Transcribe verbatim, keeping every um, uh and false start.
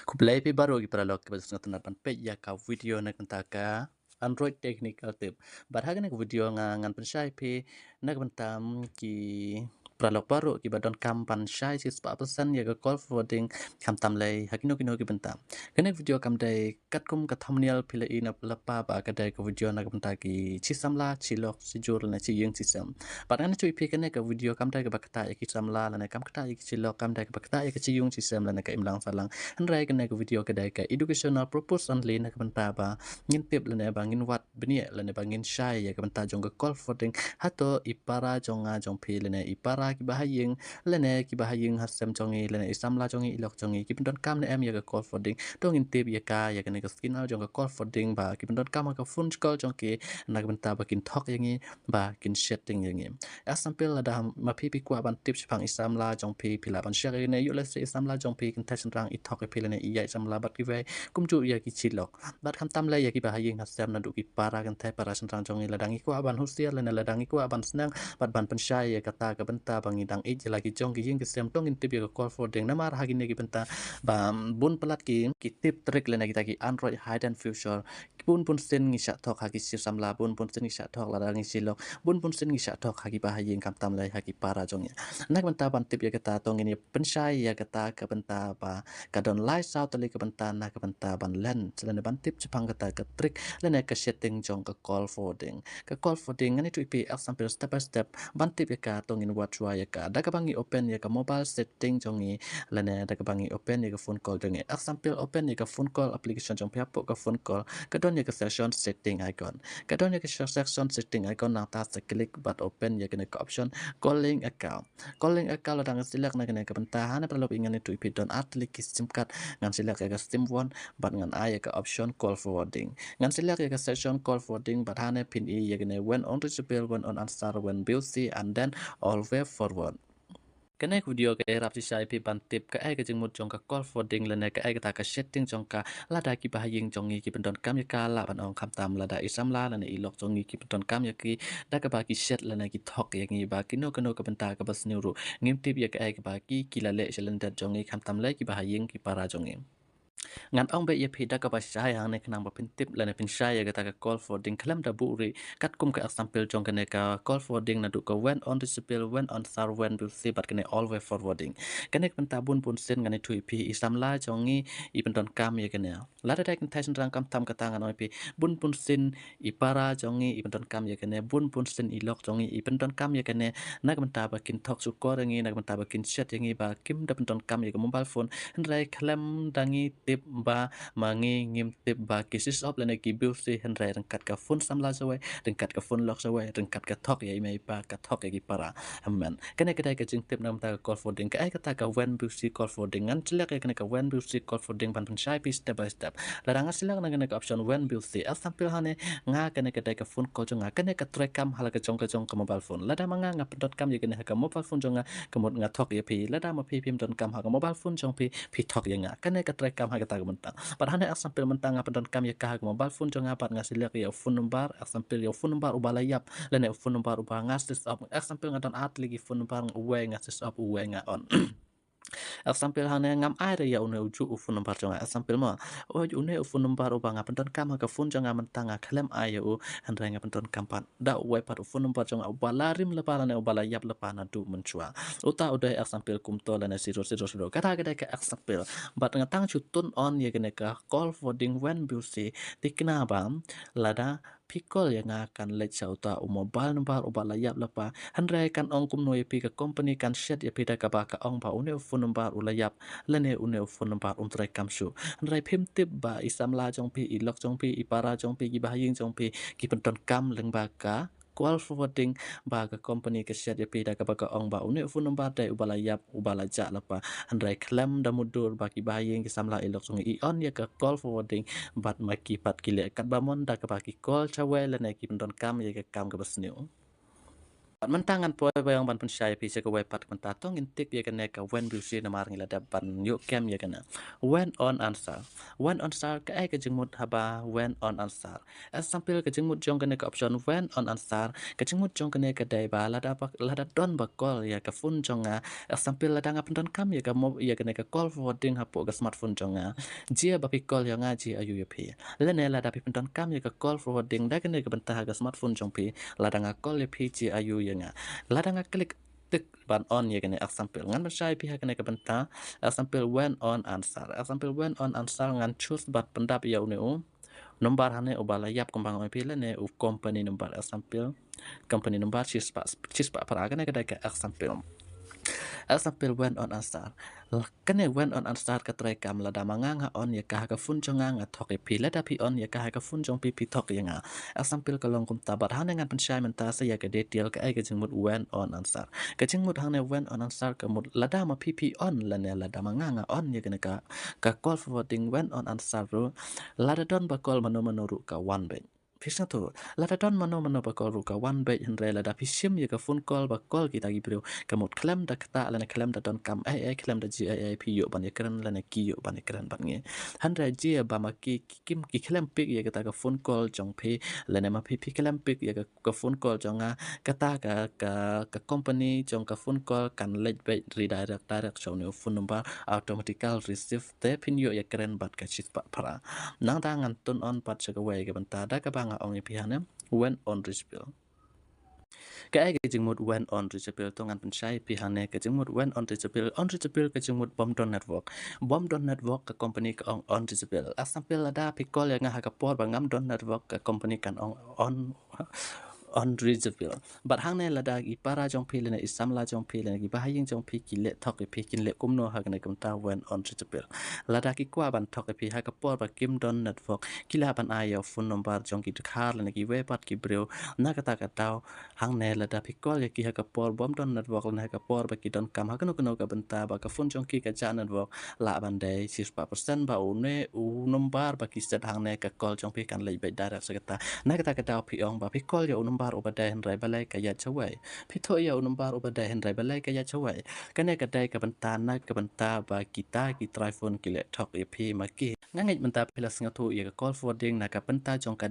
Khublei phi baroh ki paralok kiba sngewtynnat ban peit ïa ka video na ka bynta ka Android technical tip. Bad ha kane ka video nga ngan pynshai phi na ka bynta ki paralok baroh kiba donkam ban shai shispah percent ïa ka call forwarding, khamtam lei ha kino kino ki bynta. Kane ka video kam dei katkum ka thumbnail phi la i na lypa ba ka dei ka video na ka bynta ki shi samla, shi lok, shi jur lane shi ïing shi sem. Bad ngan ïathuh ïa phi kane ka video kam dei kaba ktah ïa ki samla lane kam ktah ïa ki shi lok, kam dei kaba ktah ïa ki shi ïing shi sem lane ka imlang sahlang. Hynrei kane ka video ka dei ka educational purpose only na ka bynta ba ngin tip lane ba ngin wad bniah lane ba ngin shai ïa ka bynta jong ka call forwarding. Hato i para jong nga jong phi lane i para kiba ha ïing lane kiba ha ïing ha sem jong ngi lane i samla jong ngi i lok jong ngi ki pyndonkam ne em ïa ka call forwarding. To ngin tip ïa ka ïa kane ka signal jong ka call forwarding ba ki pyndonkam ha ka phone call jong ki na ka bynta ba kin thok ïa ngi, ba kin shet ïa ngi. Example, lada ma phi phi kwah ban tip shaphang i samla jong phi, phi lah ban share ïa kane, ïoh lehse i samla jong phi kynthei shynrang i thok ïa phi lane i ïaid samla bad kiwei kumjuh ïa ki shi lok. Bad khamtam lei ïa kiba ha ïing ha sem naduh ki para kynthei para shynrang jong ngi, lada ngi kwah ban husiar lane lada ngi kwah ban sneng bad ban pynshai ïa kata ka bynta ba ngi dang ïeit ïa la ki jong ki ïing ki sem, to ngin tip ïa ka call forwarding. Namar ha kine ki bynta ba bun palat ki, ki tip trick lane kita ki Android hidden feature, bun bun sien ngi shah thok ha ki shi samla, bun bun sien ngi shah thok lada ngi shi lok, bun bun sien ngi shah thok ha kiba ha ïing, khamtam lei ha ki para jong ngi. Na ka bynta ban tip ïa kata to ngin ïa pynshai ïa kata ka bynta ba ka don lai saw tylli ka bynta na ka bynta ban len lane ban tip shaphang kata ka trick lane ka setting jong ka call forwarding. Ka call forwarding ngan ïathuh ïa phi example step by step ban tip ïa ka, to ngin wad shuwa ïa ka. Da kaba ngi open ïa ka mobile setting jong ngi lane da kaba ngi open ïa ka phone call jong ngi. Example, open ïa ka phone call application jong phi hapoh ka phone call, ka don ïa ka session setting icon. Ka don ïa ka session setting icon, nangta sa click bad open ïa kane ka option calling account. Calling account lada ngan select na kane ka bynta, hane paralok ngan ïathuh ïa phi don ar tylli ki sim card, ngan select ïa ka sim one bad ngan ai ïa ka option call forwarding. Ngan select ïa ka session call forwarding bad hane phin i ïa kane when unreachable, when unanswered, when busy and then always forward. Kane ka video ka ïarap shisha ïa phi ban tip kaei ka jingmut jong ka call forwarding lane kaei kata ka setting jong ka, lada kiba ha ïing jong ngi ki pyndonkam ïa ka, lah ban ong khamtam lada i samla lane i lok jong ngi ki pyndonkam ïa ki da kaba ki shet lane ki thok ïa ngi ba kino kino ka bynta kaba sniew ruh ngim tip ïa kaei kaba ki, ki la leh sha lyndet jong ngi, khamtam lei kiba ha ïing ki para jong ngi. Ngan ong beit ïa phi da kaba shai hangne khnang ba phin tip lane phin shai ïa kata ka call forwarding khlem da buhrieh, katkum ka example jong kane ka call forwarding naduh ka when unreachable, when unanswered, when busy bad kane always forwarding. Kane ka bynta bun bun sien ngan ïathuh ïa phi i samla jong ngi i pyndonkam ïa kane. Lada dei kynthei shynrang khamtam kata ngan ong ïa phi bun bun sien i para jong ngi i pyndonkam ïa kane, bun bun sien i lok jong ngi i pyndonkam ïa kane na ka bynta ba kin thok shukor ïa ngi, na ka bynta ba kin shet ïa ngi ba kim da pyndonkam ïa ka mobile phone. Hynrei khlem da ngi tip ba ma ngi ngim tip ba ki switch off lane ki busy, hynrei ryngkat ka phone samla shawei, ryngkat ka phone lok shawei, ryngkat ka thok ïa i mei i pa, ka thok ïa ki para. Amen. Kane ka dei ka jingtip na ka bynta ka call forwarding. Kaei kata ka when busy call forwarding? Ngan select ïa kane ka when busy call forwarding ban pynshai ïa phi step by step. Lada nga select na kane ka option when busy, example hangne nga kane ka dei ka phone call jong nga, kane ka trei kam ha la ka jong ka jong ka mobile phone. Lada ma nga nga pyndonkam ïa kane ha ka mobile phone jong nga, ka mut nga thok ïa phi. Lada ma phi phim donkam ha ka mobile phone jong phi, phi thok ïa nga. Kane ka trei kam ha kata ka bynta. Bad hangne example mynta nga pyndonkam ïa ka ha ka mobile phone jong nga bad nga select ïa u phone number, example ïa u phone number uba la ïap lane u phone number uba nga switch off. Example nga don ar tylli ki phone number, uwei nga switch off, uwei nga on. Example hangne ngam ai re ïa une ujuh u phone number jong nga. Example mo, uwei une u phone number uba nga pyndonkam ha ka phone jong nga mynta nga khlem ai ïa u, hynrei nga pyndonkam pat da uwei pat u phone number jong nga uba la rim lypa lane uba la ïap lypa naduh mynshuwa. Uta u dei example kumto lane zero zero zero. Kata ka dei ka example. Bad nga tang shu turn on ïa kane ka call forwarding when busy, thikna ba lada phi call ïa nga kan leit sha uta u mobile number uba la ïap lypa. Hynrei kan ong kumno ïa phi, ka company kan shet ïa phi da kaba ka ong ba une u phone number u la ïap lane une u phone number um trei kam shuh. Hynrei phim tip ba i samla jong phi, i lok jong phi, i para jong phi, kiba ha ïing jong phi ki pyndonkam lyngba ka call forwarding ba ka company ka shet ïa phi da kaba ka ong ba une u phone number dei uba la ïap, uba la jah lypa. Hynrei khlem da mutdur ba kiba ha ïing, ki samla, i lok jong ngi i on ïa ka call forwarding bad ma ki pat ki leh katba mon da kaba ki call shawei lane ki pyndonkam ïa ka kam kaba sniew. Mynta ngan poi ba ïong ban pynshai phi sha kawei pat ka bynta, to ngin tick ïa kane ka when busy namar ngi la dep ban ïoh kem ïa kane. When on answer. When on answer, kaei ka jingmut haba when on answer? Example, ka jingmut jong kane ka option when on answer, ka jingmut jong kane ka dei ba lada ba, lada don ba call ïa ka phone jong nga. Example, lada nga pyndonkam ïa ka mo-, ïa kane ka call forwarding hapoh ka smartphone jong nga, jia ba phi call ïa nga, jia aiu ïa phi. Lane lada phi pyndonkam ïa ka call forwarding da kane ka bynta ha ka smartphone jong phi, lada nga call ïa phi, jia aiu ïa nga. Lada nga click tick ban on ïa kane, example, ngan pynshai phi ha kane ka bynta. Example, when on answer. Example, when on answer, ngan choose bad pyndap ïa une u number hangne uba la ïap kumba nga ong ïa phi, lane u company number. Example, company number shispah, shispah phra. Kane ka dei ka example. Example, when on answer. Kane when on answer ka treikam lada ma nga nga on ïa ka ha ka phone jong nga, nga thok ïa phi, lada phi on ïa ka ha ka phone jong phi, phi thok ïa nga. Example ka long kumta, bad hangne ngan pynshai mynta sa ïa ka detail kaei ka jingmut when on answer. Ka jingmut hangne when on answer ka mut lada ma phi phi on lane lada ma nga nga on ïa kane ka, ka call forwarding when on answer ruh, lada don ba call mano mano ruh ka wan beit. Phi sngewthuh, lada don mano mano ba call ruh ka wan beit, hynrei lada phi shim ïa ka phone call ba call kita ki briew, ka mut khlem da ktah lane khlem da donkam ei ei, khlem da jia ei ei, phi ïoh ban ïakren lane ki ïoh ban ïakren bad ngi. Hynrei jia ba ma ki, ki kim, ki khlem pick ïa kata ka phone call jong phi, lane ma phi phi khlem pick ïa ka, ka phone call jong nga, kata ka, ka, ka company jong ka phone call kan leit beit redirect, direct sha une u phone number, automatical receive, te phin ïoh ïakren bad ka shispah phra. Nangta ngan tun on pat sha kawei ka bynta da kaba nga ong ïa phi hangne, when unreachable. Kaei ka jingmut when unreachable? To ngan pynshai phi hangne ka jingmut when unreachable. Unreachable ka jingmut bym don network. Bym don network, ka company ka ong unreachable. Example, lada phi call ïa nga ha ka por ba ngam don network, ka company kan ong un, unreachable. Bad hangne lada i para jong phi lane i samla jong phi lane ki bahaïing jong phi ki leh thok ïa phi, kin leh kumno ha kane ka bynta when unreachable? Lada ki kwah ban thok ïa phi ha ka por ba kim don network, ki lah ban ai ïa u phone number jong ki dkhar lane kiwei pat ki briew. Na kata ka daw hangne lada phi call ïa ki ha ka por bym don network lane ha ka por ba ki donkam ha kano kano ka bynta ba ka phone jong ki ka jah network, lah ban dei shispah percent ba une u number ba ki set hangne ka call jong phi kan leit beit direct sha kata. Na kata ka daw phi ong ba phi call ïa u number uba dei, hynrei balei ka ïaid shawei? Phi thoh ïa u number uba dei, hynrei balei ka ïaid shawei? Kane ka dei ka bynta na ka bynta ba kita ki trai phone ki leh thok ïa phi ma ki. Nga ngeit mynta phi la sngewthuh ïa ka call forwarding na ka bynta jong ka